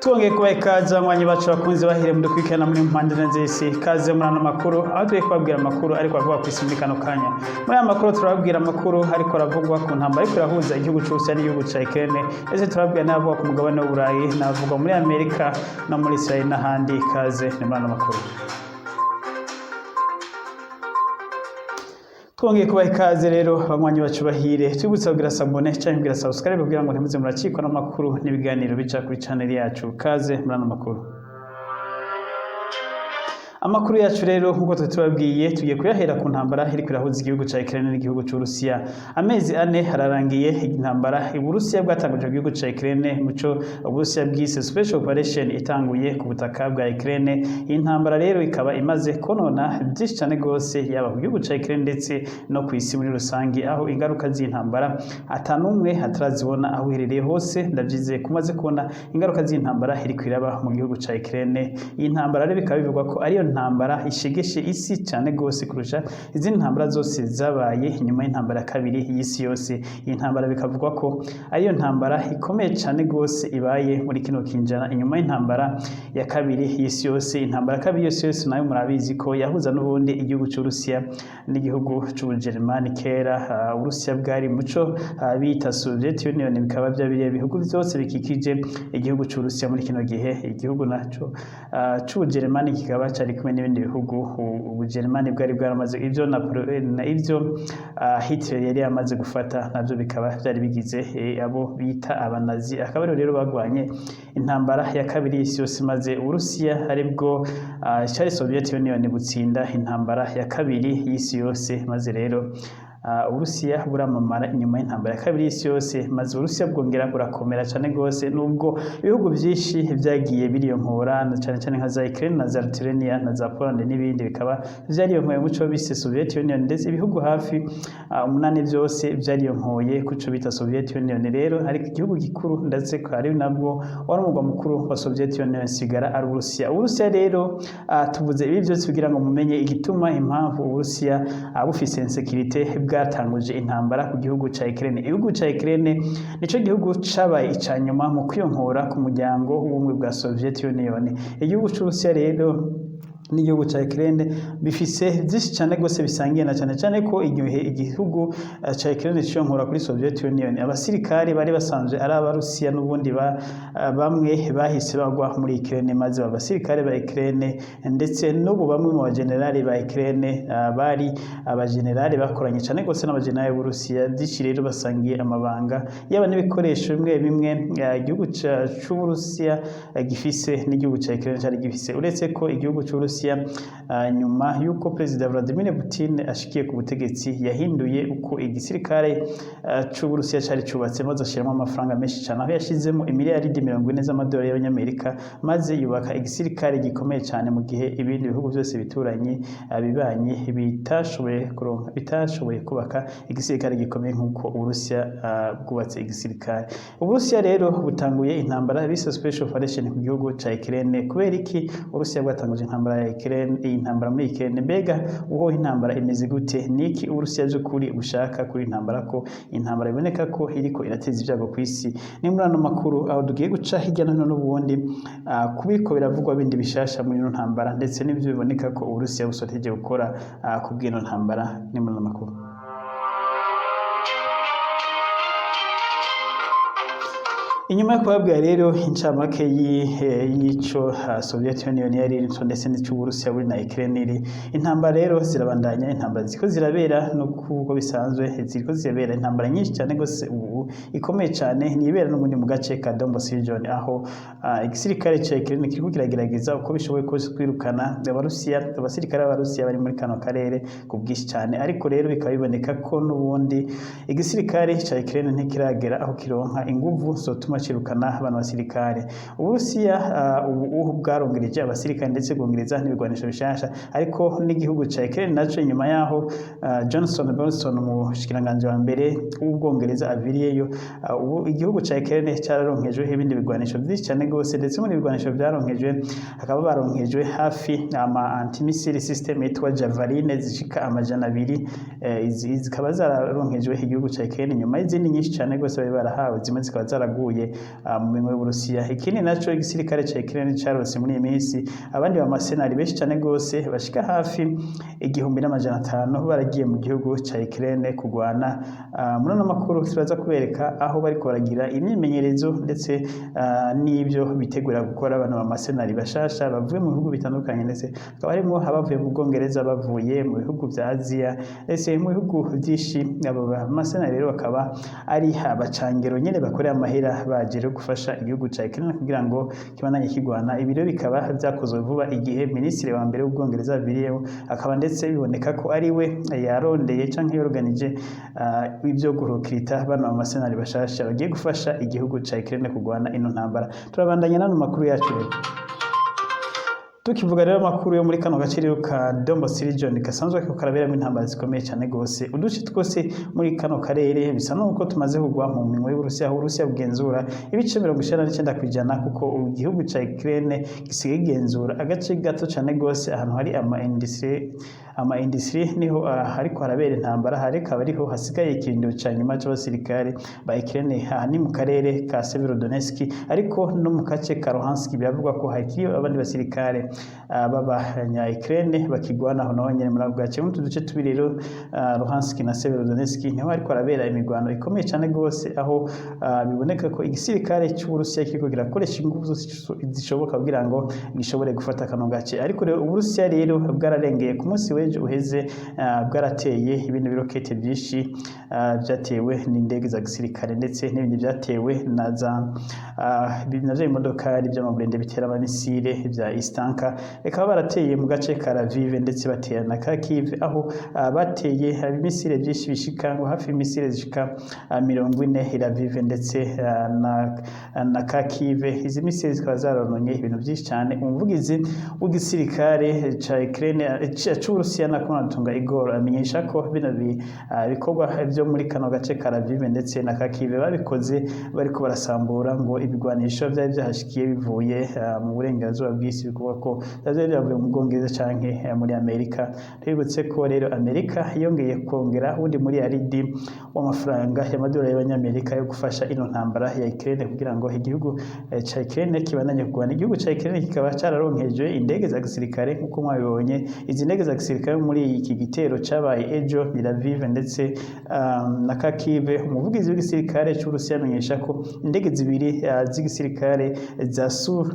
Twongeye kubaha ikaze, abanywanyi bacu bakunze bahire mudukurikirana muri mpande z'isi. Ikaze muri ano makuru, aho tugiye kubabwira amakuru ariko avugwa ku isi muri kano kanya. Muri aya makuru turababwira amakuru ariko aravugwa ku ntambara ariko irahuza igihugu c'Uburusiya n'igihugu ca Ukraine, ndetse turababwira n'avugwa ku mugabane w'Uburayi, n'avugwa muri Amerika no muri Israel n'ahandi. Ikaze ni muri ano makuru. Twongeye kubaha ikaze rero, banywanyi bacu bahire. Twibutsa kugira s'abonner canke kugira subscribe kugira ngo ntimuze muracikwa n'amakuru n'ibiganiro bica kuri channel yacu. Kaze muri ano makuru. Amakuru yacu rero, nk'uko twari tubabwiye, tugiye kuyahera ku ntambara iriko irahuza igihugu ca Ukraine n'igihugu c'Uburusiya. Amezi 4 hararangiye intambara Uburusiya bwatanguje ku gihugu ca Ukraine, muco Uburusiya bwise Special Operation itanguye ku butaka bwa Ukraine. Iyi ntambara rero ikaba imaze konona byinshi cane gose, yaba ku gihugu ca Ukraine ndetse no ku isi muri rusange, aho ingaruka z'intambara atanumwe atarazibona. Aho uherereye hose, ndavyizeye kumaze kubona ingaruka z'intambara iriko iraba mu gihugu ca Ukraine. Iyi ntambara rero bikaba bivugwa ko ariyo ntambara ishegeshe isi cane gose kurusha izindi ntambara zose zabaye inyuma y'intambara ya kabiri y'isi yose. Iyi ntambara bikavugwa ko ariyo ntambara ikomeye cane gose ibaye muri kino kinjana inyuma y'intambara ya kabiri y'isi yose. Intambara ya kabiri y'isi yose nayo murabizi ko yahuza n'ubundi igihugu c'Uburusiya n'igihugu c'Ubujeremani kera. Uburusiya bwari muco bita Soviet Union, bikaba vyabiriye bihugu vyose bikikije igihugu c'Uburusiya muri kino gihe. Igihugu naco c'Ubujeremani kikaba cari kumwe n'ibindi bihugu Ubujeremani bwari bwaramaze ivyo na ivyo Hitler yari yamaze gufata, navyo bikaba vyari bigize abo bita Abanazi. Akaba aribo rero bagwanye intambara ya kabiri y'isi yose, maze Uburusiya, aribwo cari Soviet Union, butsinda intambara ya kabiri y'isi yose. Maze rero Uburusiya buramamara inyuma y'intambara ya kabiri y'isi yose, maze Uburusiya bwongera burakomera cane gose, nubwo ibihugu vyinshi vyagiye biriyonkora, na cane cane nka za Ukraine na za Lithuania na za Poland n'ibindi, bikaba vyariyonkoye muco bise Soviet Union. Ndetse ibihugu hafi 8 vyose vyariyonkoye kuco bita Soviet Union rero. Ariko igihugu gikuru, ndetse ko ari nabwo wari umurwa mukuru wa Soviet Union, sigara ari Uburusiya. Uburusiya rero, tuvuze ibi vyose kugira ngo mumenye igituma, impamvu Uburusiya bufise insécurité bwatanguje intambara ku gihugu ca Ukraine. Igihugu ca Ukraine nico gihugu cabaye ica nyuma mu kwiyonkora ku muryango w'ubumwe bwa Soviet Union. Igihugu c'Uburusiya rero n'igihugu ca Ukraine bifise vyinshi cane gose bisangiye, na cane cane ko igihe igihugu ca Ukraine ciyonkora kuri Soviet Union, abasirikare bari basanzwe ari Abarusiya n'ubundi bamwe bahise bagwa muri Ukraine, maze abasirikare ba Ukraine, ndetse n'ubu bamwe mu bagenerali ba Ukraine bari abagenerali bakoranye cane gose n'abagenerali b'Uburusiya. Vyinshi rero basangiye amabanga, yaba n'ibikoresho bimwe bimwe igihugu c'Uburusiya gifise n'igihugu ca Ukraine cari gifise. Uretse ko igihugu c'Uburusiya, nyuma yuko Perezida Vladimir Putin ashikiye ku butegetsi, yahinduye uko igisirikare c'Uburusiya cari cubatse, maze ashiramo amafaranga menshi cane, aho yashizemo imiliyaridi 40 z'amadolari y'Abanyamerika, maze yubaka igisirikare gikomeye cane, mu gihe ibindi bihugu byose bituranye, bibanyi, bitashoboye kuronka, bitashoboye kubaka igisirikare gikomeye nk'uko Uburusiya bwubatse igisirikare. Uburusiya rero butanguye intambara bise Special Operation ku gihugu ca Ukraine. Kubera iki Uburusiya bwatanguje intambara ya Ukraine, iyi ntambara muri Ukraine? Mbega uho intambara imeze gute? Niki Uburusiya by'ukuri bushaka kuri intambara, ko intambara iboneka ko iriko irateza ibyago ku isi? Ni muri ano makuru, aho tugiye guca hirya no hino n'ubundi kubiko biravugwa bindi bishasha muri ino ntambara, ndetse n'ibyo biboneka ko Uburusiya busoteje gukora ku bw'ino ntambara. Ni muri ano makuru. Inyuma yo kubabwira rero incamake y'ico Soviet Union yari iri, ndetse n'ico Uburusiya buri na Ukraine iri, intambara rero zirabandanya. Intambara ziriko zirabera, no kuko bisanzwe ziriko zirabera intambara nyinshi cyane gose ubu ikomeye cyane nibera n'ubundi mu gace ka Donbas region, aho igisirikare ca Ukraine kiriko kiragerageza uko bishoboye kose kwirukana Abarusiya, abasirikare b'Abarusiya bari muri kano karere ku bwinshi cyane. Ariko rero bikaba biboneka ko n'ubundi igisirikare ca Ukraine ntikiragera aho kironka inguvu zotuma cirukana abantu basirikare. Uburusiya ubu bwarongereje abasirikare, ndetse bwongereza n'ibigwanisho bishasha. Ariko n'igihugu ca Ukraine naco, inyuma yaho Johnson Bonson, umushikiranganji wa mbere w'Ubwongereza, aviriyeyo, ubu igihugu ca Ukraine cararonkejwe ibindi bigwanisho vyinshi cane gose. Ndetse muri bigwanisho vyaronkejwe hakaba baronkejwe hafi ama anti-missile system yitwa Javelin zishika 200. Izi zikaba zararonkejwe igihugu ca Ukraine nyuma y'izindi nyinshi cane gose bari barahawe, zimwe zikaba zaraguye. bwagiye mu minwe y'Uburusiya. Ikindi naco, igisirikare ca Ukraine carose muri iyi minsi abandi ba mercenaires benshi cane gose bashika hafi 1500 baragiye mu gihugu ca Ukraine kugwana. Muri ano makuru turaza kubereka aho bariko baragira imyimenyerezo, ndetse n'ibyo bitegura gukora bano ba mercenaires bashasha bavuye mu bihugu bitandukanye, ndetse hakaba harimwo abavuye mu Bwongereza, bavuye mu bihugu vya Aziya, ndetse mu bihugu vyinshi. Abo ba mercenaires rero bakaba ari abacangero nyene bakorera amahera, baje rero gufasha igihugu ca Ukraine kugira ngo kibandanye kigwana. Ibi rero bikaba vyakozwe vuba igihe minisitiri wa mbere w'Ubwongereza aviriyeho, akaba ndetse biboneka ko ari we yarondeye canke yorganije ibyo gurecruta bano ba mercenaires bashasha bagiye gufasha igihugu ca Ukraine kugwana ino ntambara. Turabandanya n'ano makuru yacu rero. Tukivuga rero amakuru yo muri kano gace rero ka Donbas region gasanzwe ko karaberamo intambara zikomeye cyane gose, uduce twose muri kano karere bisa nuko tumaze kugwa mu minwe y'Uburusiya, aho Uburusiya bugenzura ibice 99%, kuko igihugu ca Ukraine gisigaye kigenzura agace gato cyane gose ahantu hari ama industrie niho hariko harabera intambara, hari akaba ariho hasigaye ikirindiro ca nyuma c'abasirikare ba Ukraine. Aha ni mu karere ka Severodonetsk, ariko no mu gace ka Luhansk biravugwa ko hakiriyo abandi basirikare b'abanya Ukraine bakigwanaho naho nyene muri ako gace. Muri utu duce tubiri rero, Luhansk na Severodonetsk, niho hariko harabera imigwano ikomeye cane gose, aho biboneka ko igisirikare c'Uburusiya kiriko kirakoresha inguvu zose zishoboka kugira ngo gishobore gufata kano gace. Ariko rero Uburusiya rero bwararengeye. Ku munsi w'ejo uheze bwarateye ibindi birokete byinshi vyatewe n'indege za gisirikare, ndetse n'ibindi vyatewe na za navyo imodokari vy'amaburende bitera ama missiles vya Istanka. Bakaba barateye mu gace ka Lviv, ndetse batera na Kharkiv, aho bateye ibimissile byinshi bishika ngo hafi imissile zishika 40 Lviv ndetse na Kharkiv. Izi missile zikaba zarononye ibintu byinshi cyane. Umuvugizi w'igisirikare ca Ukraine, c'Uburusiya na Konatunga Igor, amenyesha ko bino bikorwa byo muri kano gace ka Lviv ndetse na Kharkiv babikoze bariko barasambura ngo ibigwanisho vyari vyahashikiye bivuye mu burengerazuba bw'isi, bikuvuga ko vyari vyavuye mu Bwongereza canke muri Amerika. Twibutse ko rero Amerika yongeye kongera uwundi miliyaridi w'amafaranga y'amadolari y'abanyamerika yo gufasha ino ntambara ya Ukraine kugira ngo igihugu ca Ukraine kibandanye kurwana. Igihugu ca Ukraine kikaba cararonkejwe indege za gisirikare nk'uko mwabibonye. Izi ndege za gisirikare muri iki gitero cabaye ejo ni Lviv ndetse na Kharkiv. Umuvugizi w'igisirikare c'Uburusiya amenyesha ko indege zibiri z'igisirikare za Su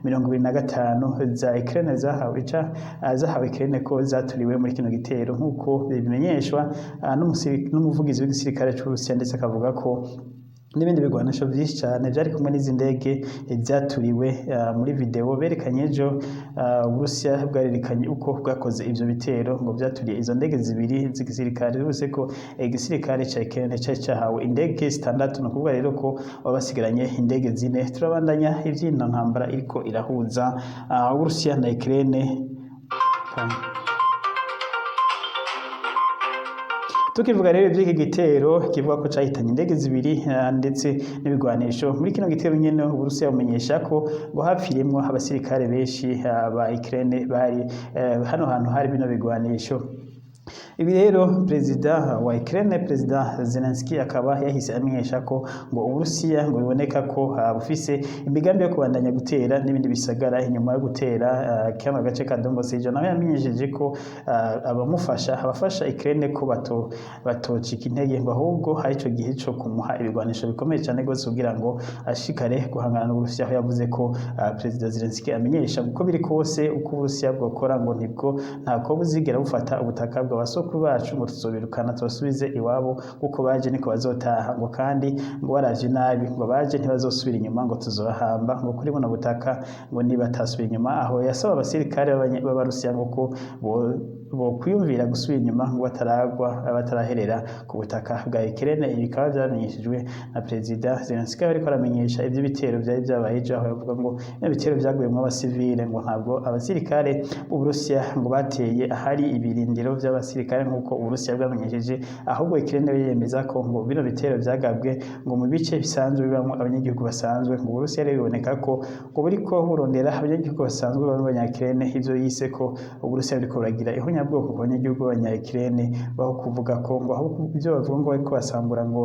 25 za Ukraine zahawe Ukraine ko zaturiwe muri kino gitero, nk'uko bimenyeshwa n'umuvugizi w'igisirikare c'Uburusiya, ndetse akavuga ko n'ibindi bigwanisho byinshi cyane byari kumwe n'izi ndege byaturiwe. Muri video berekanye ejo, Uburusiya bwarerekanye uko bwakoze ivyo bitero ngo byaturiye izo ndege zibiri z'igisirikare. Bivuze ko igisirikare ca Ukraine cari cahawe indege zitandatu, ni ukuvuga rero ko baba basigaranye indege zine. Turabandanya ivy'ino ntambara iriko irahuza Uburusiya na Ukraine. Tukivuga rero ivy'iki gitero kivuga ko cahitanye indege zibiri ndetse n'ibigwanisho, muri kino gitero nyene Uburusiya bumenyesha ko ngo hapfiriyemwo abasirikare benshi ba Ukraine bari hano hantu hari bino bigwanisho. Ibi rero perezida wa Ukraine, Perezida Zelensky, akaba yahise amenyesha ko ngo Uburusiya ngo biboneka ko bufise imigambi yo kubandanya gutera n'ibindi bisagara inyuma yo gutera kano gace ka Donbas region. Nawe yamenyesheje ko abamufasha, abafasha Ukraine, ko batocika intege, ngo ahubwo hari ico gihe co kumuha ibigwanisho bikomeye cyane gose kugira ngo ashikare guhangana n'Uburusiya, aho yavuze ko Perezida Zelensky amenyesha uko biri kose, uko Uburusiya bwokora, ngo nibwo ntako buzigera bufata ubutaka bw'abasokuru bacu, ngo tuzobirukana tubasubize iwabo, kuko baje niko bazotaha, ngo kandi ngo baravye nabi ngo baje ntibazosubira inyuma, ngo tuzobahamba ngo kuri buno butaka ngo niba batasubira inyuma. Aho yasaba abasirikare b'Abarusiya ngo ko bokwiyumvira gusubira inyuma ngo bataragwa, bataraherera ku butaka bwa Ukraine. Ibi bikaba vyamenyeshejwe na Perezida Zelensky ariko aramenyesha ivy'ibitero vyari vyabaye ejo, aho yavuga ngo bino bitero vyaguyemwo abasivile, ngo ntabwo abasirikare b'Uburusiya ngo bateye ahari ibirindiro vy'abasirikare nk'uko Uburusiya bwamenyesheje, ahubwo Ukraine yemeza ko ngo bino bitero vyagabwe ngo mu bice bisanzwe bibamwo abanyagihugu basanzwe. Ngo Uburusiya rero biboneka ko ngo buriko burondera abanyagihugu basanzwe b'abanya-Ukraine, ivyo yise ko Uburusiya buriko buragira ihonyabwoko ku banyagihugu b'abanya-Ukraine, baho kuvuga ko ngo aho ivyo bavuga ngo bariko basambura ngo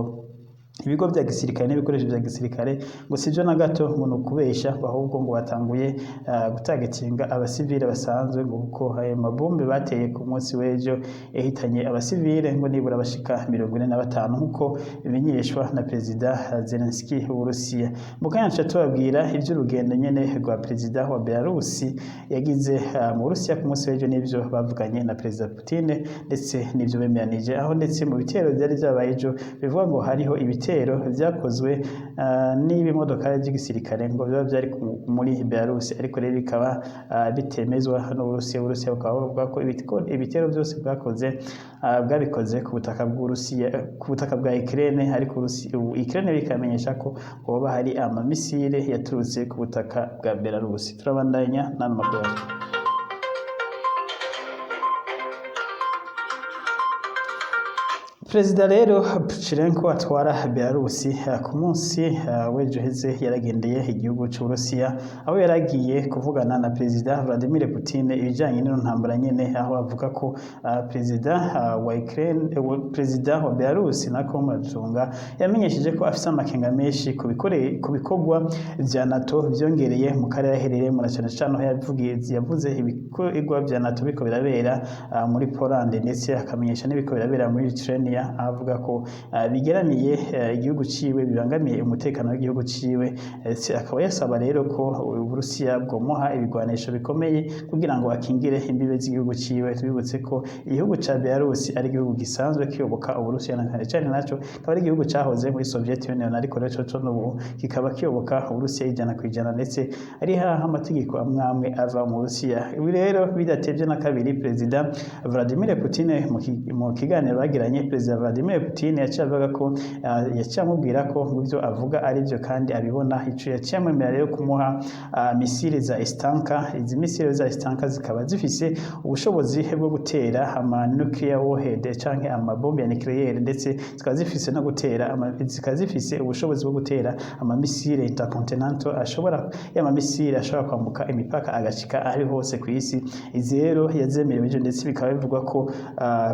Ibigo vya gisirikare n'ibikoresho vya gisirikare ngo sivyo na gato, ngo ni ukubesha, ngo ahubwo ngo batanguye gutagetinga abasivile basanzwe, ngo kuko ayo mabombe bateye ku munsi w'ejo yahitanye abasivile ngo nibura bashika 45, nk'uko bimenyeshwa na Perezida Zelensky w'Uburusiya. Mu kanya tuca tubabwira ivy'urugendo nyene rwa Perezida wa Belarusi yagize mu Burusiya ku munsi w'ejo, n'ivyo bavuganye na Perezida Putin, ndetse n'ivyo bemeranije aho, ndetse mu bitero vyari vyabaye ejo bivuga ngo hariho ibitero vyakozwe n'ibimodokari vy'igisirikare ngo biba vyari muri Belarus, ariko rero bikaba bitemezwa n'Uburusiya. Uburusiya bukaba buvuga ko ibitero vyose bwakoze bwabikoze ku butaka bw'Uburusiya, ku butaka bwa Ukraine, ariko Ukraine bikamenyesha ko hoba hari amamisile yaturutse ku butaka bwa Belarus. Turabandanya n'ano makuru yacu. Perezida rero Putschenko atwara Belarus ku munsi w'ejo heze yaragendeye igihugu c'Uburusiya, aho yaragiye kuvugana na Perezida Vladimir Putin ibijanye n'ino ntambara nyene, aho avuga ko Perezida wa Ukraine, Perezida wa Belarus nako muratunga, yamenyesheje ko afise amakenga menshi ku bikorwa vya NATO vyongereye mu karere aherereyemo, na cane cane aho yavuze ibikorwa vya NATO biriko birabera muri Poland, ndetse akamenyesha n'ibiriko birabera muri Ukraine, avuga ko bigeramiye igihugu ciwe, bibangamiye umutekano w'igihugu ciwe. Ndetse akaba yasaba rero ko Uburusiya bwomuha ibigwanisho bikomeye kugira ngo akingire imbibe z'igihugu ciwe. Tubibutse ko igihugu ca Belarus ari igihugu gisanzwe kiyoboka Uburusiya, na cane cane naco akaba ari igihugu cahoze muri Soviet Union, ariko rero coco n'ubu kikaba kiyoboka Uburusiya 100%, ndetse ari haho amategeko amwe amwe ava mu Burusiya. Ibi rero bidatevye na kabiri, Perezida Vladimir Putin mu kiganiro bagiranye, Perezida Vladimir Putin yaciye avuga ko yaciye amubwira ko ngo ivyo avuga ari byo kandi abibona. Ico yaciye amwemerera rero kumuha misile za Istanka. Izi misile za Istanka zikaba zifise ubushobozi bwo gutera ama nuclear warhead canke amabombe ya nucléaire, ndetse zikaba zifise no gutera zikaba zifise ubushobozi bwo gutera ama misile intercontinental, ashobora ya misile ashobora kwambuka imipaka agashika aho hose ku isi. Izi rero yazemerewe ejo, ndetse bikaba bivugwa ko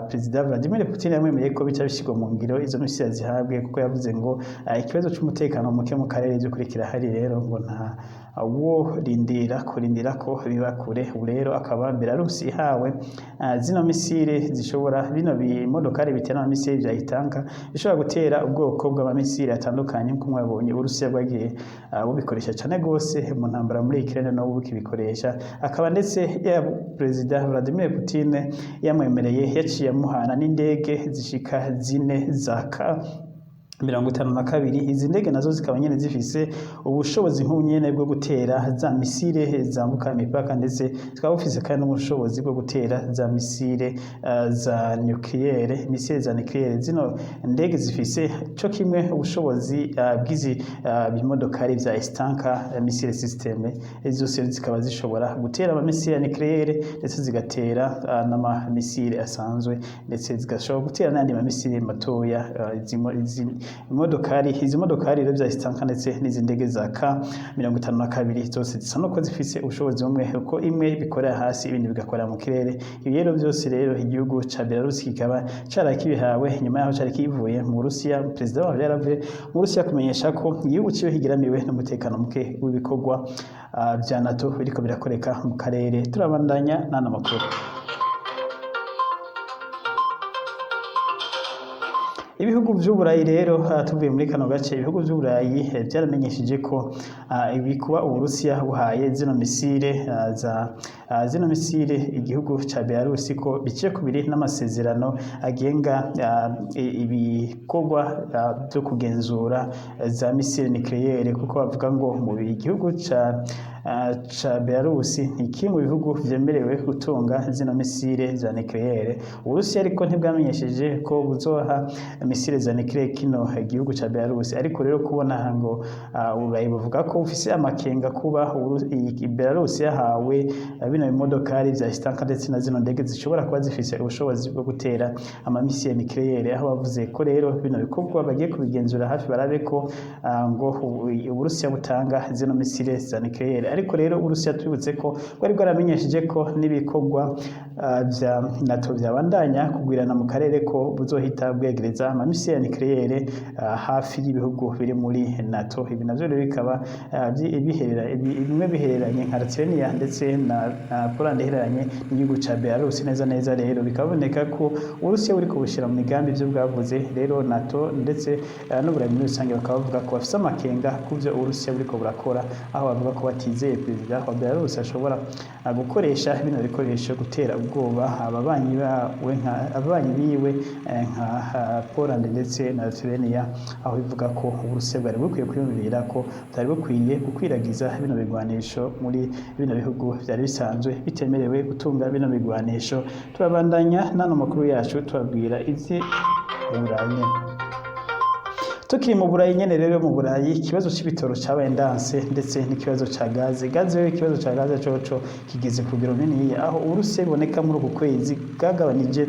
Perezida Vladimir Putin yamwemereye ko bica bishyirwa mu ngiro, izo misile zihabwe, kuko yavuze ngo ikibazo c'umutekano muke mu karere by'ukuri kirahari, rero ngo nta wo rindira kurindira ko biba kure. Ubu rero akaba Belarus ihawe zino misile zishobora, bino bimodokari bitera amamisile vya Itanka bishobora gutera ubwoko bw'amamisile atandukanye, nk'uko mwabonye Uburusiya bwagiye bubikoresha cane gose mu ntambara muri Ukraine, n'ubu bukibikoresha. Akaba ndetse ya Perezida Vladimir Putin yamwemereye, yaciye amuhana n'indege zishika zine za Ka 52. Izi ndege nazo zikaba nyene zifise ubushobozi nk'ubu nyene bwo gutera za misile zambuka imipaka, ndetse zikaba bufise kandi n'ubushobozi bwo gutera za misile za nucléaire, misile za nucléaire. Zino ndege zifise co kimwe ubushobozi bw'izi bimodokari vya Istanka missile system. Zose zikaba zishobora gutera ama misile ya nucléaire, ndetse zigatera n'ama misile asanzwe, ndetse zigashobora gutera n'andi ma misile matoya. Izi modokari rero vya Istanka ndetse n'izi ndege za Ka 52 zose zisa nuko zifise ubushobozi bumwe, kuko imwe bikorera hasi, ibindi bigakorera mu kirere. Ibi rero byose rero igihugu ca Belarus kikaba carakibihawe nyuma yaho cari kivuye mu Burusiya. Perezida wabo yaravuye mu Burusiya kumenyesha ko igihugu ciwe kigeramiwe n'umutekano muke w'ibikorwa vya NATO biriko birakoreka mu karere. Turabandanya n'ano makuru. Ibihugu vy'Uburayi rero, tuvuye muri kano gace, ibihugu vy'Uburayi vyaramenyesheje ko ibi kuba Uburusiya buhaye zino misile za zino misile igihugu ca Belarus ko biciye kubiri n'amasezerano agenga ibikorwa vyo kugenzura za misile nucléaire, kuko bavuga ngo mu igihugu ca Belarus ni kimwe mu bihugu vyemerewe gutunga zino misile za nucléaire. Uburusiya ariko ntibwamenyesheje ko buzoha misile za nucléaire kino gihugu ca Belarus, ariko rero kubona ngo Uburayi buvuga ko bufise amakenga kuba Belarus yahawe bino bimodokari vya Istanka ndetse na zino ndege zishobora kuba zifise ubushobozi bwo gutera amamisile nucléaire, aho bavuze ko rero bino bikorwa bagiye kubigenzura hafi, barabe ko ngo Uburusiya butanga zino misile za nucléaire. Ariko rero Uburusiya, tubibutse ko bwari bwaramenyesheje ko n'ibikorwa vya NATO vyabandanya kugwirana mu karere, ko buzohita bwegereza ama missiles ya nucléaire hafi y'ibihugu biri muri NATO. Ibi navyo rero bikaba bimwe bihereranye nka Lithuania ndetse na Poland ihereranye n'igihugu ca Belarus neza neza. Rero bikaba biboneka ko Uburusiya buriko bushira mu migambi ivyo bwavuze. Rero NATO ndetse n'Uburayi muri rusange bakaba bavuga ko bafise amakenga kuvyo Uburusiya buriko burakora, aho bavuga ko batizeye perezida wa Belarus ashobora gukoresha bino bikoresho gutera ubwoba ababanyi bawe, nka ababanyi biwe nka Poland ndetse na Lithuania, aho bivuga ko Uburusiya bwari bukwiye kwiyumvira ko butari bukwiye gukwiragiza bino bigwanisho muri bino bihugu vyari bisanzwe bitemerewe gutunga bino bigwanisho. Turabandanya n'ano makuru yacu, tubabwira izi Burayi. Tukiri mu Burayi nyene rero, mu Burayi ikibazo c'ibitoro cabaye ndanse, ndetse n'ikibazo ca gaze. Gaze rero, ikibazo ca gaze coco kigeze ku rugero runiniya, aho Uburusiya biboneka muri uku kwezi bwagabanije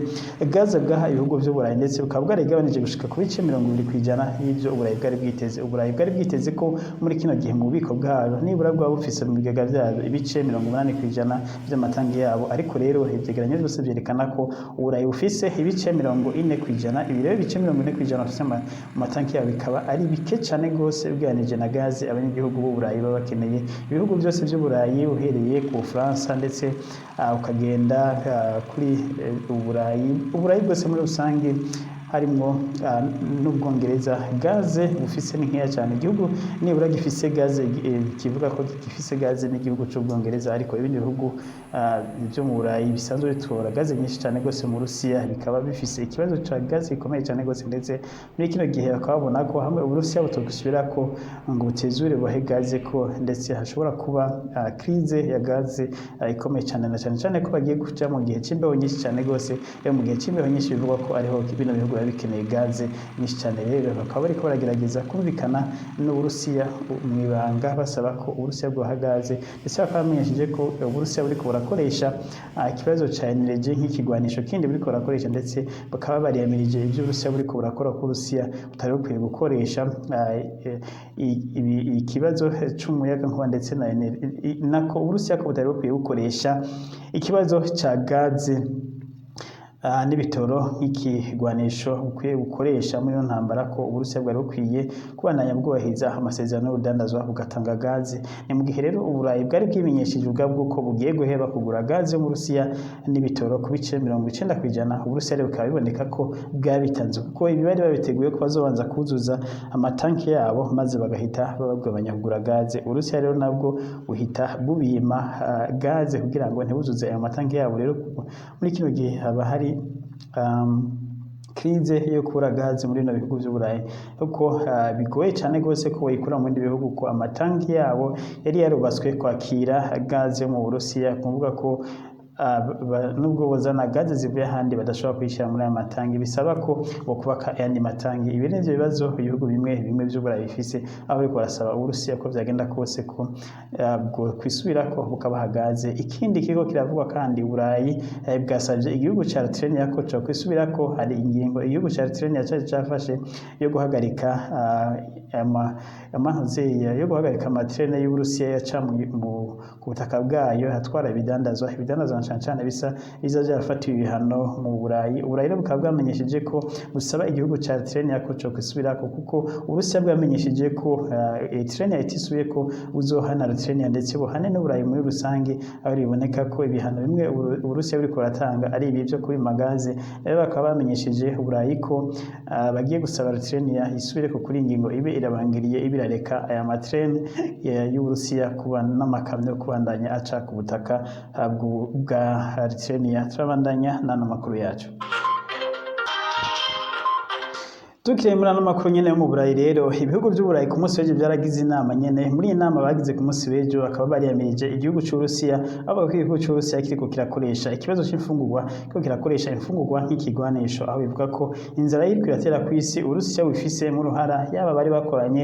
gaze bwaha ibihugu vy'Uburayi, ndetse bukaba bwarigabanije gushika ku bice 20% y'ivyo Uburayi bwari bwiteze. Uburayi bwari bwiteze ko muri kino gihe mu bubiko bwabyo nibura bwaba bufise mu bigega vyabyo ibice 80% vy'amatangi yabo. Ariko rero ivyegeranyo vyose vyerekana ko Uburayi bufise ibice 40%. Ibi rero, ibice 40% bafise mu matanki yabo, bikaba ari bike cane gose ugereranije na gaze abanyagihugu b'Uburayi baba bakeneye. Ibihugu byose vy'Uburayi, uhereye ku Bufaransa ndetse ukagenda kuri Uburayi bwose muri rusange, harimwo n'Ubwongereza, gaze bufise ni nkeya cyane. Igihugu nibura gifise gaze, kivuga ko gifise gaze, n'igihugu c'Ubwongereza. Ariko ibindi bihugu byo mu Burayi bisanzwe bitora gaze nyinshi cyane rwose mu Rusiya bikaba bifise ikibazo ca gaze gikomeye cyane rwose. Ndetse muri kino gihe bakaba babona ko hamwe Uburusiya butogusubirako ngo butezure buhe gaze, ko ndetse hashobora kuba crise ya gaze ikomeye cyane, na cyane cyane ko bagiye kuja mu gihe c'imbeho nyinshi cyane rwose. Rero mu gihe c'imbeho nyinshi bivugwa ko ariho bino bihugu biba bikeneye gaze nyinshi cyane. Rero bakaba bariko baragerageza kumvikana n'Uburusiya mu ibanga, basaba ko Uburusiya bwoha gaze. Ndetse bakaba bamenyesheje ko Uburusiya buriko burakoresha ikibazo ca energy nk'ikigwanisho kindi buriko burakoresha, ndetse bakaba bariyamirije ivyo Uburusiya buriko burakora, ko Uburusiya butari bukwiye gukoresha ikibazo c'umuyagankuba ndetse na nako Uburusiya ko butari bukwiye gukoresha ikibazo ca gaze n'ibitoro nk'ikigwanisho bukwiye gukoresha muri iyo ntambara, ko Uburusiya bwari bukwiye kubandanya bwubahiriza amasezerano y'urudandazwa, bugatanga gaze. Ni mu gihe rero Uburayi bwari bwimenyesheje ubwabwo ko bugiye guheba kugura gaze yo mu Burusiya n'ibitoro ku bice 90%. Uburusiya rero bikaba biboneka ko bwabitanze, kuko ibi bari babiteguye ko bazobanza kuzuza amatanki yabo, maze bagahita bagabanya kugura gaze. Uburusiya rero nabwo buhita bubima gaze kugira ngo ntibuzuze ayo matanki yabo. Rero muri kino gihe haba hari crise yo kubura gaze muri bino bihugu vy'Uburayi, kuko bigoye cane gose ko bayikura mu bindi bihugu, ko amatanki yabo yari yarubatswe kwakira gaze yo mu Burusiya, kuvuga ko nubwo bozana gaze zivuye ahandi badashobora kuyishyira muri aya matangi, bisaba ko bokubaka ayandi matangi. Ibi nivyo bibazo ibihugu bimwe bimwe vy'Uburayi bifise, aho bariko barasaba Uburusiya ko vyagenda kose ko bwo kwisubirako bukabaha gaze. Ikindi kiriko kiravugwa kandi, Uburayi bwasavye igihugu ca Lithuania ko co kwisubirako. Hari ingingo igihugu ca Lithuania cari cafashe yo guhagarika amantuzeya, yo guhagarika amatrene y'Uburusiya yaca ku butaka bwayo atwara ibidandazwa na cane cane bisa biza vyarafatiwe ibihano mu Burayi. Uburayi rero bukaba bwamenyesheje ko busaba igihugu ca Lithuania ko co kwisubirako, kuko Uburusiya bwamenyesheje ko Lithuania itisubiyeko buzohana Lithuania, ndetse buhane n'Uburayi muri rusange, aho biboneka ko ibihano bimwe Uburusiya buriko buratanga ari ibi vyo kubima gaze. Rero bakaba bamenyesheje Uburayi ko bagiye gusaba Lithuania isubireko kuri ingingo ibe irabangiriye, ibe irareka aya matrene y'Uburusiya kuba n'amakamyo kubandanya aca ku butaka bwa Lithuania. Turabandanya n'ano makuru yacu. Tukiri muri ano makuru nyene yo mu Burayi rero, ibihugu vy'Uburayi ku munsi w'ejo vyaragize inama nyene. Muri iyi nama bagize ku munsi w'ejo, bakaba bariyamirije igihugu c'Uburusiya, aho bavuga ko igihugu c'Uburusiya kiriko kirakoresha ikibazo c'imfungurwa, kiriko kirakoresha imfungurwa nk'ikigwanisho, aho bivuga ko inzara iriko iratera kw'isi Uburusiya bubifisemwo uruhara. Yaba bari bakoranye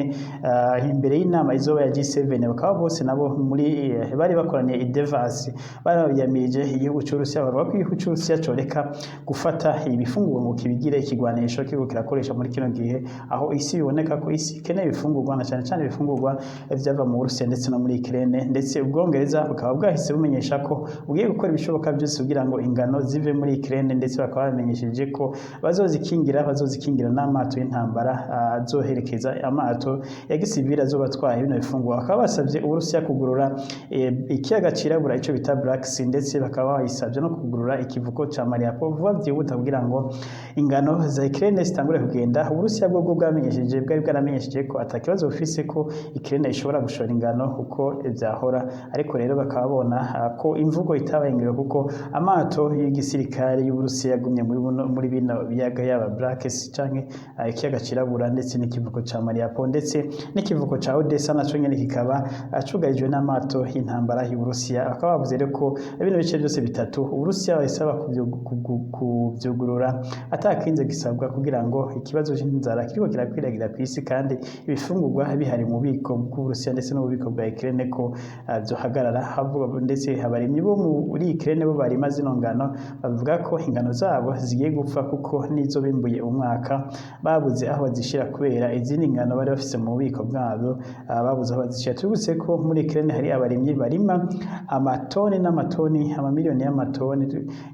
imbere y'inama izoba ya G7, bakaba bose nabo muri bari bakoraniye i Davos, bariyamirije igihugu c'Uburusiya, bavuga ko igihugu c'Uburusiya coreka gufata ibifungurwa ngo kibigire ikigwanisho kiriko kirakoresha muri Muri kino gihe aho isi biboneka ko isi ikeneye ibifungurwa, na cane cane ibifungurwa vyava mu Burusiya ndetse no muri Ukraine, ndetse Ubwongereza bukaba bwahise bumenyesha ko bugiye gukora ibishoboka byose kugira ngo ingano zive muri Ukraine, ndetse bakaba bamenyesheje ko bazozikingira n'amato y'intambara azoherekeza amato ya gisivili azoba atwaye bino bifungurwa. Bakaba basabye Uburusiya kugurura ikiyaga cirabura, ico bita Black Sea, ndetse bakaba bayisabye no kugurura ikivuko ca Mariupol vuba vyihuta kugira ngo ingano za Ukraine zitangure kugenda. Uburusiya bwo bwamenyesheje, bwari bwaramenyesheje ko ata kibazo bufise ko Ukraine ishobora gushora ingano uko vyahora, ariko rero bakaba babona ko imvugo itabaye ingiro, kuko amato y'igisirikare y'Uburusiya yagumye muri bino biyaga, yaba Black Sea canke ikiyaga cirabura, ndetse n'ikivuko ca Mariupol, ndetse n'ikivuko ca Odessa naco nyene kikaba cugarijwe n'amato y'intambara y'Uburusiya. Bakaba bavuze rero ko bino bice byose bitatu Uburusiya basaba kuvyugurura atakinze gisabwa, kugira ngo ikibazo c'inzara kiriko kirakwiragira kw'isi kandi ibifungurwa bihari mu bubiko bw'Uburusiya ndetse n'ububiko bwa Ukraine ko vyohagarara. Havuga ndetse abarimyi bo muri Ukraine bo barima zino ngano bavuga ko ingano zabo zigiye gupfa, kuko nizo bimbuye umwaka babuze aho bazishira kubera izindi ngano bari bafise mu bubiko bwabo babuze aho bazishira. Tubibutse ko muri Ukraine hari abarimyi barima amatoni n'amatoni, amamiliyoni y'amatoni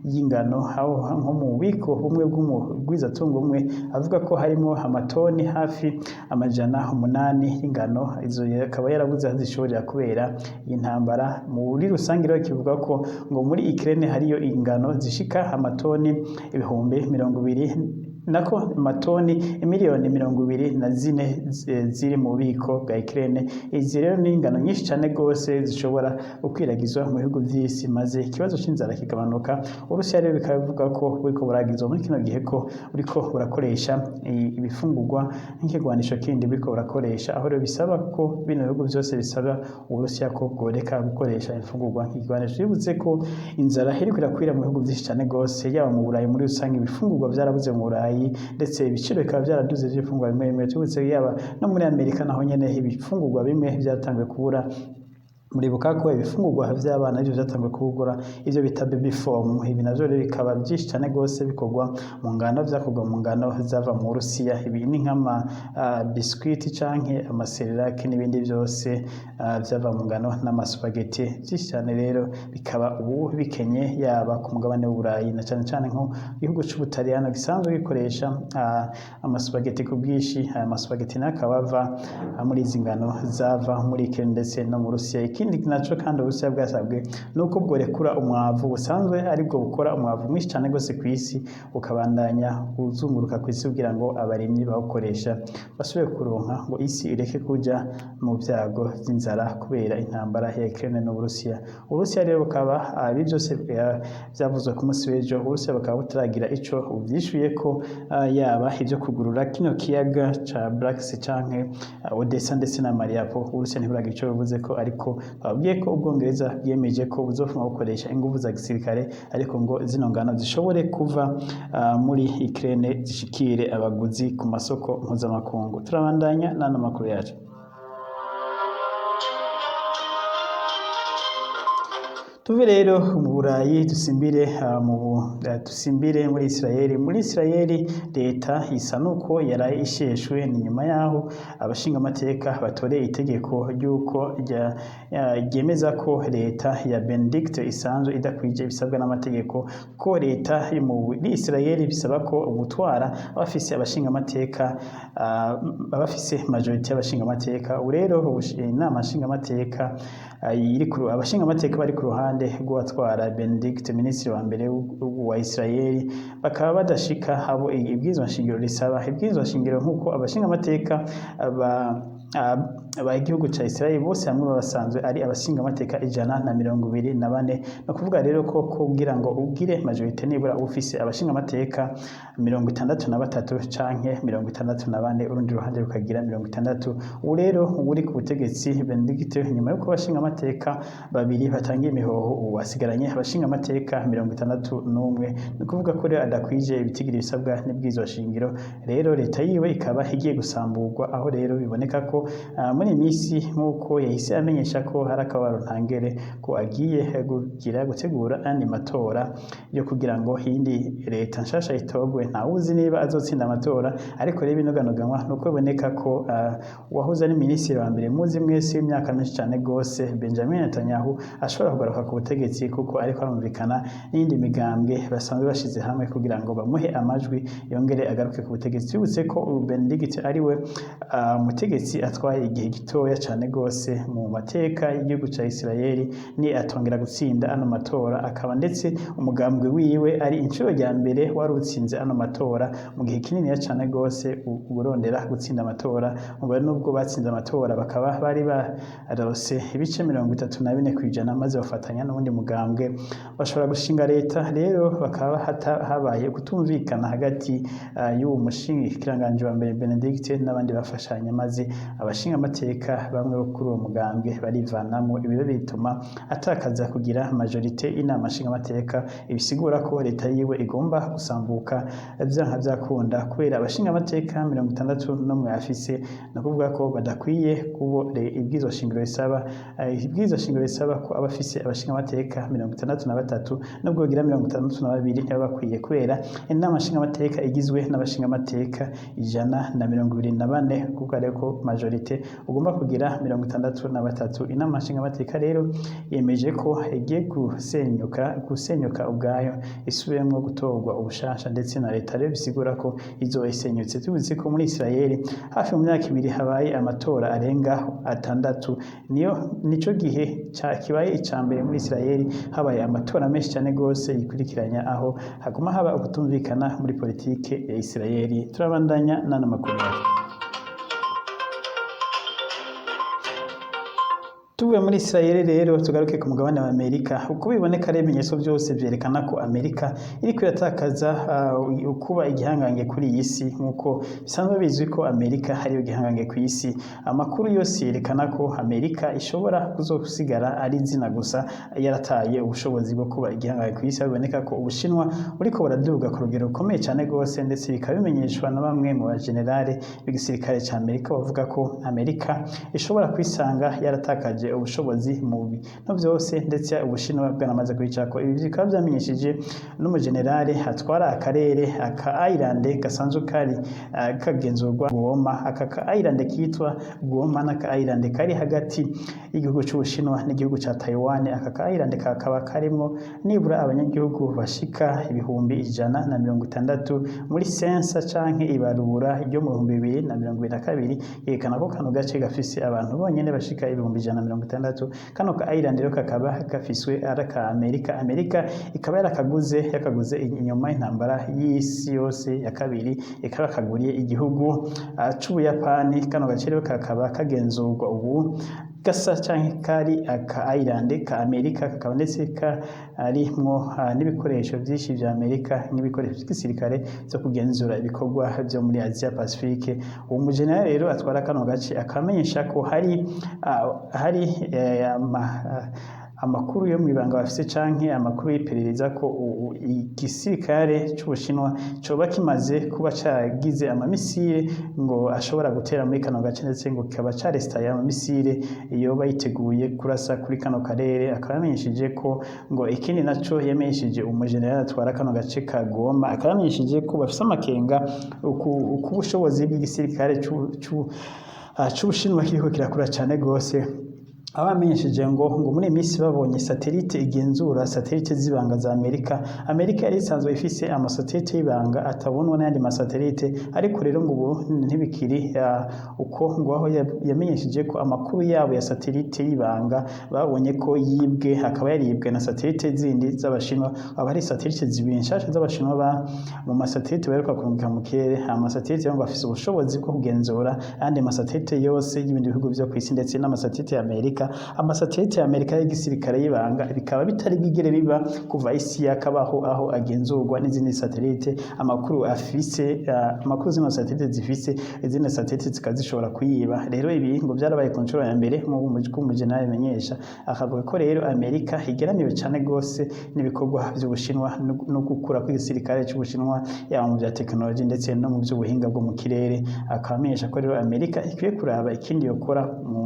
y'ingano, aho nko mu bubiko bumwe bw'umugwizatungo umwe avuga ko harimo amatoni hafi 800 y'ingano, izo akaba yarabuze aho zishorera kubera iyi ntambara. Muri rusange rero kivuga ko ngo muri Ukraine hariyo ingano zishika amatoni 20,000, nako amatoni 24 miliyoni ziri mu bubiko bwa Ukraine. Izi rero ni ingano nyinshi cyane rwose zishobora gukwiragizwa mu bihugu vy'isi, maze ikibazo c'inzara kigabanuka. Uburusiya rero bikaba bivuga ko buriko buragizwa muri kino gihe ko buriko burakoresha ibifungurwa nk'ikigwanisho kindi buriko burakoresha, aho rero bisaba ko bino bihugu vyose bisaba Uburusiya ko bworeka gukoresha imfungurwa nk'ikigwanisho. Bibutse ko inzara iriko irakwira mu bihugu vyinshi cyane rwose, yaba mu Burayi muri rusange ibifungurwa vyarabuze mu Burayi, ndetse ibiciro bikaba byaraduze by'ibifungurwa bimwe bimwe. Tubutse yaba no muri Amerika naho nyene ibifungurwa bimwe vyatanguye kubura. Muribuka ko ibifungurwa vy'abana ivyo vyatanguye kubugura, ivyo bita baby form. Ibi navyo rero bikaba vyinshi cane gose bikorwa mu ngano, vyakorwa mu ngano zava mu Burusiya. Ibi ni nk'ama biscuit canke ama Cerelac n'ibindi vyose vyava mu ngano n'amasupageti vyinshi cane, rero bikaba ubu bikenye yaba ku mugabane w'Uburayi, na cane cane nko igihugu c'Ubutaliyano gisanzwe gikoresha amasupageti ku bwinshi. Aya masupageti nayo akaba ava muri izi ngano zava muri Ukraine ndetse no mu Burusiya. Ikindi naco kandi Uburusiya bwasabwe nuko bworekura umwavu busanzwe aribwo bukora umwavu mwinshi cane gose kw'isi, ukabandanya uzunguruka kw'isi kugira ngo abarimyi bawukoresha basubire kuronka, ngo isi ireke kuja mu vyago vy'inzara kubera intambara ya Ukraine n'Uburusiya. Uburusiya rero bukaba ibi vyose vyavuzwe ku munsi w'ejo, Uburusiya bukaba butaragira ico buvyishuyeko, yaba ivyo kugurura kino kiyaga ca Black Sea canke Odessa ndetse na Mariupol. Uburusiya ntiburagira ico buvuzeko, ariko babwiye ko Ubwongereza bwiyemeje ko buzofuma bukoresha inguvu za gisirikare, ariko ngo zino ngano zishobore kuva muri Ukraine zishikire abaguzi ku masoko mpuzamakungu. Turabandanya n'ano makuru yacu. Tuve rero mu Burayi dusimbire muri Isirayeli. Muri Isirayeli leta isa nuko yaraye isheshwe, ni nyuma yaho abashingamateka batoreye itegeko ry'uko ryemeza ko leta ya Benedict isanzwe idakwije ibisabwa n'amategeko, ko leta yo muri Isirayeli bisaba ko gutwara abafise abashingamateka, abafise majority y'abashingamateka. Ubu rero inama nshingamateka iri ku abashingamateka bari ku ruhande rw'uwatwara Benedict, minisitiri wa mbere wa Isirayeli, bakaba badashika abo ibwirizwa nshingiro risaba. Ibwirizwa nshingiro nk'uko abashingamateka ba igihugu ca Isirayeli bose hamwe babasanzwe ari abashingamateka 124, no kuvuga rero ko kugira ngo ugire majorite nibura ufise abashingamateka 63 canke 64, urundi ruhande rukagira 60. Ubu rero uri ku butegetsi Benedict, nyuma yuko abashingamateka babiri batangiye imihoho, ubu asigaranye abashingamateka 61, ni ukuvuga ko rero adakwije ibitigiri bisabwa n'ibwirizwa shingiro. Rero leta yiwe ikaba igiye gusamburwa, aho rero biboneka ko ko muri iyi minsi, nk'uko yahise amenyesha ko hari akababaro ntangere, ko agiye kugira gutegura andi matora yo kugira ngo iyindi leta nshasha itogwe. Ntawuzi niba azotsinda amatora, ariko rero ibinoganoganwa nuko biboneka ko uwahoze ari minisitiri wa mbere muzi mwese w'imyaka myinshi cyane gose, Benjamin Netanyahu, ashobora kugaruka ku butegetsi, kuko ariko arumvikana n'iyindi migambwe basanzwe bashize hamwe kugira ngo bamuhe amajwi yongere agaruke ku butegetsi. Twibutse ko uyu Benedict ari we mutegetsi atwaye igihe gitoya cyane gose mu mateka y'igihugu ca Isirayeli, ni atongera gutsinda ano matora, akaba ndetse umugambwe wiwe ari inshuro ya mbere wari utsinze ano matora mu gihe kininiya cyane gose urondera gutsinda amatora. Ngo nubwo batsinze amatora, bakaba bari barose ibice 34%, maze bafatanya n'uwundi mugambwe bashobora gushinga leta. Rero bakaba habaye kutumvikana hagati y'uwo mushinga wa mbere Benedict n'abandi bafashanya, maze abashinga amateka bamwe bo kuri uwo mugambwe barivanamo. Ibi bituma atakaza kugira majorité inama nshingamateka, ibisigura ko leta yiwe igomba gusambuka vyanka vyakunda, kubera abashinga amateka 61 afise, ni ukuvuga ko badakwiye kubo ibwirizwa shingiro risaba. Ibwirizwa shingiro risaba ko abafise abashinga amateka 63, nubwo bagira 62 ntibaba bakwiye, kubera inama nshingamateka igizwe n'abashinga amateka 124, kuko ariko majorité ugomba kugira 63. Inama nshingamateka rero yemeje ko igiye gusenyuka ubwayo, isubiremwo gutorwa ubushasha, ndetse na leta rero bisigura ko izoba isenyutse. Tubizi ko muri Israel hafi mu myaka 2 habaye amatora arenga atandatu. Niyo nico gihe kibaye ica mbere muri Israel habaye amatora menshi cyane gose yikurikiranya, aho haguma haba ukutumvikana muri politike ya Israel. Turabandanya n'ano makuru yacu. Tuvuye muri Israel rero, tugaruke ku mugabane wa Amerika. Uko biboneka rero, ibimenyetso byose vyerekana ko Amerika iriko iratakaza kuba igihangange kuri iyi si, nk'uko bisanzwe bizwi ko Amerika ariyo gihangange ku isi. Amakuru yose yerekana ko Amerika ishobora kuzosigara ari izina gusa, yarataye ubushobozi bwo kuba igihangange ku isi. Aho biboneka ko Ubushinwa buriko buraduga ku rugero rukomeye cyane rwose, ndetse bikaba bimenyeshwa na bamwe mu bajenerale b'igisirikare ca Amerika, bavuga ko Amerika ishobora kwisanga yaratakaje ubushobozi mu bintu byose, ndetse Ubushinwa bwanamaze kwicako. Ibi bikaba vyamenyesheje n'umujenerale atwara akarere aka Island gasanzwe kari kagenzurwa Guam. Aka ka Island kitwa Guam n'aka Island kari hagati y'igihugu c'Ubushinwa n'igihugu ca Taiwan. Aka ka Island kakaba karimwo nibura abanyagihugu bashika 160,000. Muri census canke ibarura ryo mu 2022 yerekana ko kano gace gafise abantu bonyene bashika 160,000. Kano ka Island rero kakaba gafiswe ari aka Amerika. Amerika ikaba yarakaguze, yakaguze inyuma y'intambara y'isi yose ya kabiri, ikaba yakaguriye igihugu c'Ubuyapani. Kano gace rero kakaba kagenzurwa ubu, gasa canke kari aka Island ka Amerika, kakaba ndetse karimwo n'ibikoresho vyinshi vya Amerika, nk'ibikoresho vy'igisirikare vyo kugenzura ibikorwa vyo muri Asia Pacifique. Uwo mujenerali rero atwara kano gace akamenyesha ko hari amakuru yo mw'ibanga bafise canke amakuru y'iperereza ko igisirikare c'Ubushinwa coba kimaze kuba cagize amamisire ngo ashobora gutera muri kano gace, ndetse ngo kikaba caresitaye amamisire yoba yiteguye kurasa kuri kano karere. Akaba yamenyesheje ko ngo ikindi naco yamenyesheje umujenerali atwara kano gace ka Goma, akaba yamenyesheje ko bafise amakenga uku ubushobozi bw'igisirikare c'Ubushinwa kiriko kirakura cane gose. Abamenyesheje ngo muri iyi minsi babonye satellite igenzura satellite z'ibanga za Amerika. Amerika yari isanzwe ifise amasatelite y'ibanga atabonwa n'ayandi masatelite, ariko rero ngo ubu ntibikiri uko. Ngo aho yamenyesheje ko amakuru yabo ya satellite y'ibanga babonye ko yibwe, akaba yaribwe na satellite zindi z'Abashinwa. Aba ari satellite zibiri nshasha z'Abashinwa ba mu masatelite baheruka kurungika mu kirere. Amasatelite ngo afise ubushobozi bwo kugenzura ayandi masatelite yose y'ibindi bihugu vyo kw'isi, ndetse n'amasatelite ya Amerika. Amerika amasatelite ya Amerika y'igisirikare y'ibanga, bikaba bitari bwigere biba kuva isi yakabaho, aho agenzurwa n'izindi satelite. Amakuru afise, amakuru zino satelite zifise, izindi satelite zikaba zishobora kuyiba. Rero ibi ngo byarabaye ku nshuro ya mbere, nk'uko umujenerali bimenyesha. Akavuga ko rero Amerika igeramiwe cane gose n'ibikorwa vy'Ubushinwa no gukura kw'igisirikare c'Ubushinwa, yaba mu vya tekinoloji ndetse no mu vy'ubuhinga bwo mu kirere. Akaba amenyesha ko rero Amerika ikwiye kuraba ikindi yokora mu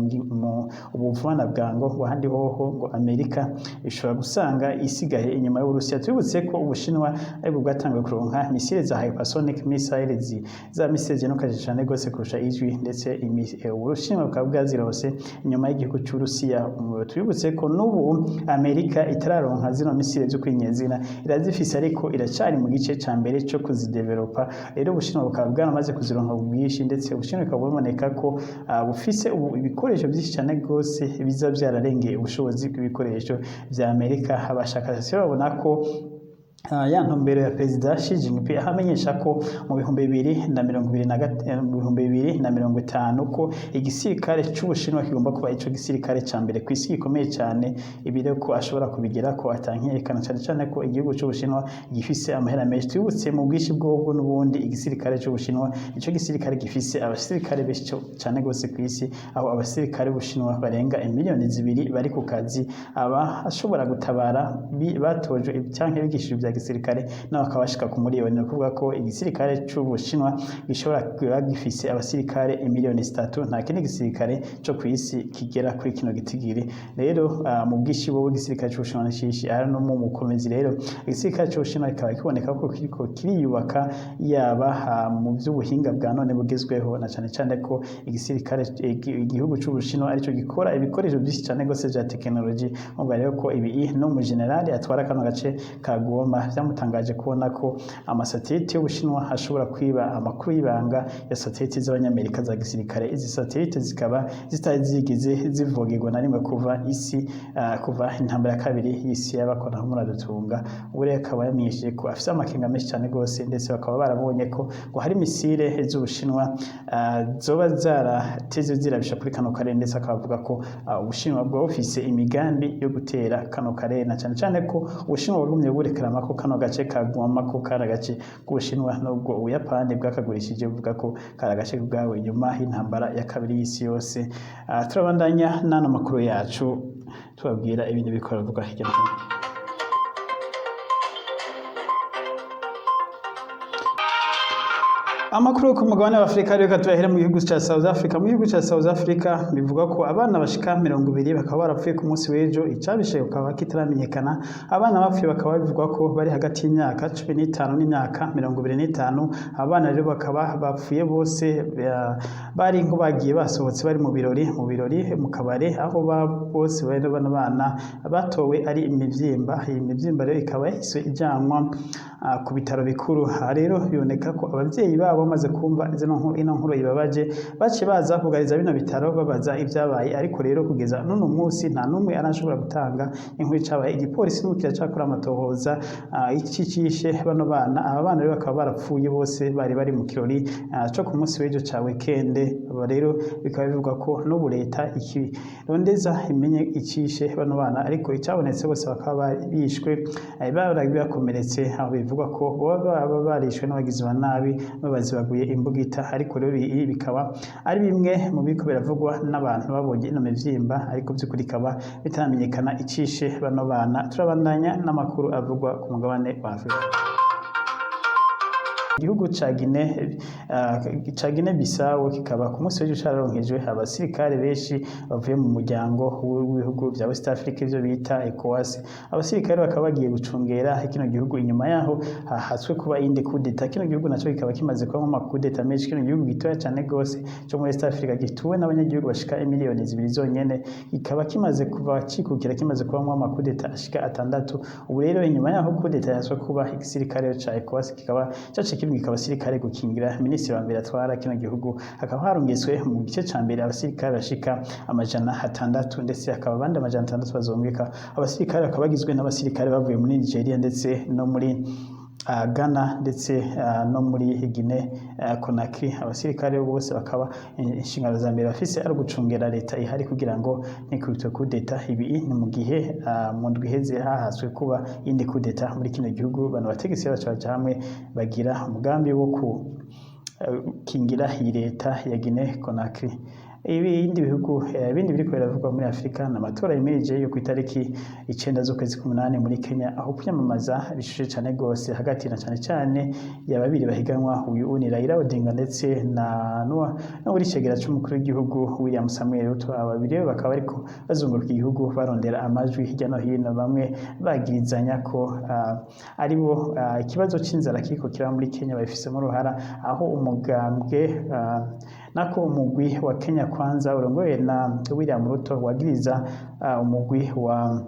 ubuvana bwango, ngo ahandi hoho ngo Amerika ishobora gusanga isigaye inyuma y'Uburusiya. Tubibutse ko Ubushinwa aribwo bwatanguye kuronka misile za hypersonic missiles, za misile zinukaje cane gose kurusha ijwi, ndetse Ubushinwa bukaba bwazirose inyuma y'igihugu c'Uburusiya. Tubibutse ko n'ubu Amerika itararonka zino misile zo kwinyezina, irazifise ariko iracari mu gice ca mbere co kuzidevelopa. Rero Ubushinwa bukaba bwaramaze kuzironka ku bwinshi, ndetse Ubushinwa bukaba buboneka ko bufise ubu ibikoresho byinshi cyane gose biza byararengeye ubushobozi bw'ibikoresho vya Amerika. Abashakashatsi babona ko ya ntumbero ya Perezida Xi Jinping, aho amenyesha ko mu 2020, mu 2050 ko igisirikare c'Ubushinwa kigomba kuba ico gisirikare ca mbere ku isi gikomeye cyane, ibi rero ko ashobora kubigira ko atankerekana, cane cane ko igihugu c'Ubushinwa gifise amahera menshi. Twibutse mu bwinshi bwobwo n'ubundi igisirikare c'Ubushinwa nico gisirikare gifise abasirikare benshi cane gose ku isi, aho abasirikare b'Ubushinwa barenga imiliyoni 2 bari ku kazi, aba ashobora gutabara batojwe canke bigishijwe vya gisirikare nabo bakaba bashika ku miliyoni. Ni ukuvuga ko igisirikare c'Ubushinwa gishobora kuba gifise abasirikare imiliyoni 3. Nta kindi gisirikare co ku isi kigera kuri kino gitigiri. Rero mu bwinshi bwo igisirikare c'Ubushinwa ni cinshi, ari no mu mukomezi. Rero igisirikare c'Ubushinwa kikaba kiboneka ko kiriko kiriyubaka, yaba mu vy'ubuhinga bwa none bugezweho, na cane cane ko igisirikare, igihugu c'Ubushinwa arico gikora ibikoresho vyinshi cane gose vya tekinoloji. Umva rero ko ibi no mu generali atwara kano gace ka Goma vyamutangaje kubona ko amasatelite y'Ubushinwa ashobora kwiba amakuru y'ibanga ya satelite z'Abanyamerika za gisirikare. Izi satelite zikaba zitari zigeze zivogerwa na rimwe kuva isi, kuva intambara ya kabiri y'isi yabakora. Muradutunga. Ubu rero akaba yamenyesheje ko afise amakenga menshi cane gose, ndetse bakaba barabonye ko ngo hari misile z'Ubushinwa zoba zarateze zirabisha kuri kano karere, ndetse akaba avuga ko Ubushinwa bwaba bufise imigambi yo gutera kano karere, na cane cane ko Ubushinwa bwagumye burekarama ko kano gace ka Goma ko kari agace k'Ubushinwa, nubwo Ubuyapani bwakagurishije buvuga ko kari agace bwawe inyuma y'intambara ya kabiri y'isi yose. Turabandanya n'ano makuru yacu, tubabwira ibindi biriko biravugwa hirya no hino. Amakuru ku mugabane wa Afrika reka tuyahere mu gihugu ca South Africa. Mu gihugu ca South Africa bivugwa ko abana bashika 20 bakaba barapfuye ku munsi w'ejo, icabishe kikaba kitaramenyekana. Abana bapfuye bakaba bivugwa ko bari hagati y'imyaka 15 n'imyaka 25. Abana rero bakaba bapfuye bose, bari nko bagiye basohotse bari mu birori mu kabare, aho bose bari bano bana batowe ari imivyimba. Iyi mivyimba rero ikaba yahise ijanwa ku bitaro bikuru. Aha rero biboneka ko abavyeyi babo bamaze kumva ino nkuru ibabaje, baciye baza kugariza bino bitaro babaza ivyabaye. Ariko rero kugeza n'uno munsi nta n'umwe arashobora gutanga inkuru icabaye. Igipolisi n'ubu kiracakora amatohoza icishe bano bana. Aba bana rero bakaba barapfuye bose bari mu kirori co ku munsi w'ejo ca weekend. Aba rero bikaba bivugwa ko n'ubu leta ikirondeza imenye icishe bano bana, ariko icabonetse bose bakaba bishwe, baragiye bakomeretse, aho bivugwa ko boba baba barishwe n'abagizi ba nabi babazibaguye imbugita. Ariko rero ibi bikaba ari bimwe mu biriko biravugwa n'abantu babonye ino mivyimba, ariko vy'ukuri bikaba bitaramenyekana icishe bano bana. Turabandanya n'amakuru avugwa ku mugabane wa Afrika. Igihugu ca Guinea Bissau kikaba ku munsi w'ejo cararonkejwe abasirikare benshi bavuye mu muryango w'ibihugu vya West Africa, ivyo bita ECOWAS. Abasirikare bakaba bagiye gucungera kino gihugu inyuma yaho hahatswe kuba iyindi kudeta. Kino gihugu naco kikaba kimaze kubamwo amakudeta menshi. Kino gihugu gitoya cane gose co muri West Africa gituwe n'abanyagihugu bashika imiliyoni 2 zonyene, kikaba kimaze kuva cikukira kimaze kubamwo amakudeta ashika atandatu. Ubu rero inyuma yaho kudeta yahatswe kuba, igisirikare ca ECOWAS kikaba caciye kirungika abasirikare gukingira minisitiri wa mbere atwara kino gihugu. Hakaba harungitswe mu gice ca mbere abasirikare bashika 600, ndetse hakaba abandi 600 bazungika. Abasirikare bakaba bagizwe n'abasirikare bavuye muri Nigeria ndetse no muri Ghana ndetse no muri Guinea Conakry. Abasirikare bose bakaba inshingano za mbere bafise ari ugucungera leta ihari kugira ngo ntikubitwe kudeta. Ibi ni mu gihe mu ndwi iheze hahaswe kuba iyindi kudeta muri kino gihugu. Bano bategetsi baca baja hamwe bagira umugambi wo gukingira iyi leta ya Guinea Conakry. Ibindi bihugu, ibindi biriko biravugwa muri Afrika ni amatora yimirije yo ku itariki 9 z'ukwezi k'umunani muri Kenya, aho kwiyamamaza bishushe cane gose hagati na cane cane ya babiri bahiganwa. Uyu ni Raila Odinga ndetse na no muri cegera c'umukuru w'igihugu William Samuel Ruto. Aba babiri bakaba bariko bazunguruka igihugu barondera amajwi hirya no hino, bamwe bagirizanya ko aribo ikibazo c'inzara kiriko kiraba muri Kenya babifisemo uruhara, aho umugambwe nako umugwi wa Kenya Kwanza urongoye na William Ruto wagiriza umugwi wa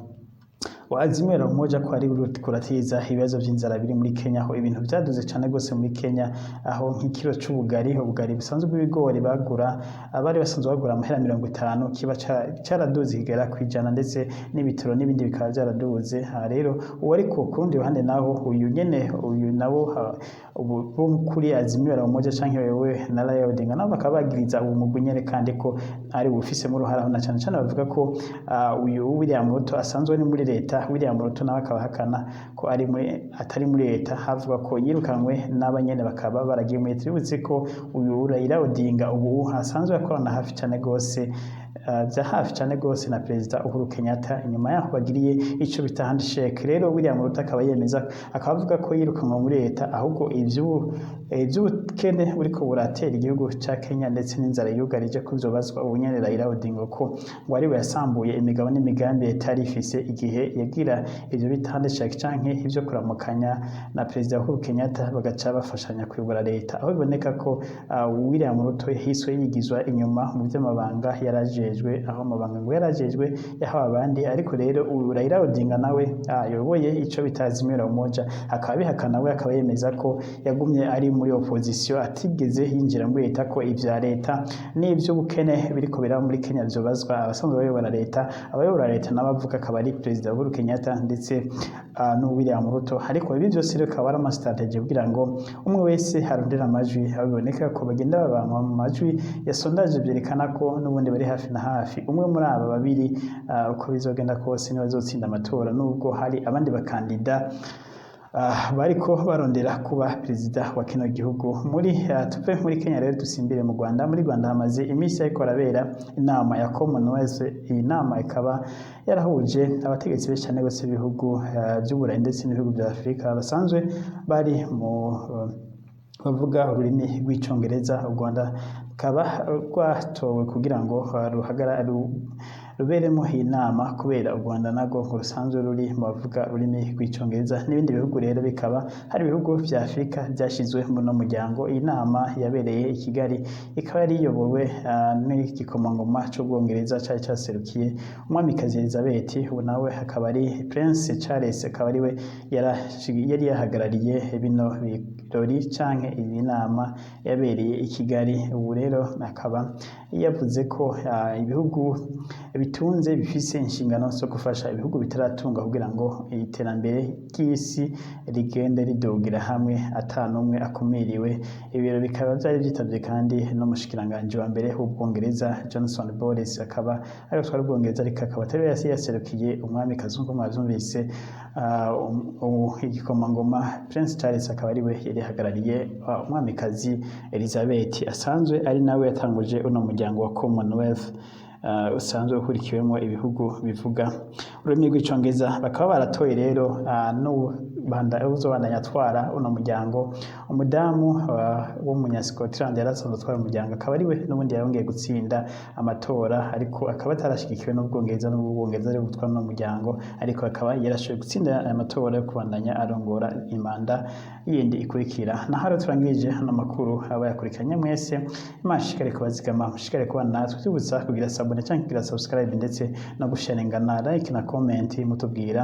Azimio la Umoja ko ari kuratiza ibibazo vy'inzara biri muri Kenya, aho ibintu vyaduze cane gose muri Kenya, aho nk'ikiro c'ubugari, ubugari busanzwe bw'ibigori, bagura, abari basanzwe bagura amahera 50, kiba caraduze kigera kwijana, ndetse n'ibitoro n'ibindi bikaba vyaraduze. Aha rero uwo, ariko ku rundi ruhande naho uyu nyene, uyu nabo ubu kuri Azimio la Umoja canke wewe na Raila Odinga, nabo bakaba bagiriza uwo mugwi nyene kandi ko ari bufisemo uruhara, na cane cane bavuga ko uyu William Ruto asanzwe ari muri leta. William Ruto nawe akaba ahakana ko ari muri, atari muri leta, havuga ko yirukanwe n'abanyene bakaba baragiye muri leta. Bibutse ko uyu Raila Odinga ubu asanzwe akorana hafi cane gose, vya hafi cane gose na Perezida Uhuru Kenyatta, inyuma yaho bagiriye ico bita handshake. Rero William Ruto akaba yemeza, akaba avuga ko yirukanwe muri leta, ahubwo ivy'ubukene buriko buratera igihugu ca Kenya ndetse n'inzara yugarije ko vyobazwa ubu nyene Raila Odinga, ko ngo ariwe yasambuye imigabo n'imigambi leta yari ifise igihe yagira ivyo bita handshake canke ivyo kuramukanya na Perezida Uhuru Kenyatta, bagaca bafashanya kuyobora leta, aho biboneka ko William Ruto yahiswe yigizwa inyuma mu vy'amabanga yarajejwe, aho amabanga ngo yarajejwe yahawe abandi. Ariko rero uyu Raila Odinga nawe ayoboye ico bita Azimio la Umoja akaba bihakana, we akaba yemeza ko yagumye ari muri opposition, atigeze yinjira muri leta, ko ivya leta n'ivy'ubukene biriko biraba muri Kenya vyobazwa abasanzwe bayobora leta. Abayobora leta nabo avuga akaba ari Perezida Uhuru Kenyatta ndetse n'u William Ruto. Ariko ibi vyose rero akaba ari ama strategy kugira ngo umwe wese arondere amajwi, aho biboneka ko bagenda babanwa mu majwi ya sondage, vyerekana ko n'ubundi bari hafi na hafi. Umwe muri aba babiri, uko bizogenda kose, niwe azotsinda amatora, nubwo hari abandi bakandida bariko barondera kuba perezida wa kino gihugu. Muri tuve muri Kenya rero dusimbire mu Rwanda. Muri Rwanda hamaze iminsi ariko harabera inama ya Commonwealth. Iyi nama ikaba yarahuje abategetsi benshi cyane bose b'ibihugu vy'Uburayi ndetse n'ibihugu vya Afurika basanzwe bari mu bavuga ururimi rw'Icongereza. U Rwanda rukaba rwatowe kugira ngo ruhagara ruberemo iyi nama, kubera u Rwanda narwo ngo rusanzwe ruri mu bavuga ururimi rw'Icongereza n'ibindi bihugu. Rero bikaba hari ibihugu vya Afurika vyashizwe muri uno muryango. Iyi nama yabereye i Kigali, ikaba yari iyobowe n'igikomangoma c'Ubwongereza cari caserukiye umwamikazi Elizabeth, ubu nawe akaba ari Prince Charles, akaba ariwe yari yahagarariye bino birori canke iyi nama yabereye i Kigali. Ubu rero akaba yavuze ko ibihugu bitunze bifise inshingano zo gufasha ibihugu bitaratunga kugira ngo iterambere ry'isi rigende ridugira hamwe ata n'umwe akumiriwe. Ibiro bikaba vyari vyitavye kandi n'umushikiranganji wa mbere w'Ubwongereza Johnson Boris, akaba ari utwara Ubwongereza, ariko akaba atari we yaserukiye umwamikazi nk'uko mwavyumvise. Igikomangoma Prince Charles akaba ariwe yari yahagarariye umwamikazi Elizabeth, asanzwe ari nawe yatanguje uno muryango wa Commonwealth, usanzwe uhurikiwemo ibihugu bivuga ururimi rw'Icongereza. Bakaba baratoye rero uzobandanya atwara uno muryango, umudamu w'umunya-Scotland yari asanzwe atwara umuryango, akaba ariwe n'ubundi yarongeye gutsinda amatora, ariko akaba atarashigikiwe n'Ubwongereza, n'ubwo Ubwongereza ari butwara uno muryango, ariko akaba yarashoboye gutsinda aya matora yo kubandanya arongora imanda yindi ikurikira. Naho rero turangirije hano makuru. Abayakurikiranye mwese, Imana ishishikare kubazigama, mushishikare kubana natwe. Tubutsa kugira s'abonner cyangwa kugira subscribe, ndetse no gusharinga na like na comment, mutubwira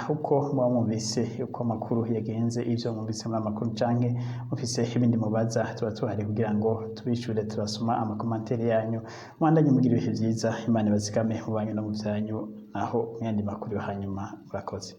uko muba mwumvise uko amakuru yagenze, ivyo mwumvise muri amakuru, canke mufise ibindi mubaza, tuba tuhari kugira ngo tubishure, turasoma ama commentaires yanyu. Mwandanye mugira ibihe vyiza, Imana ibazigame mu banyu no mu vyanyu, naho mu yandi makuru yo hanyuma. Murakoze.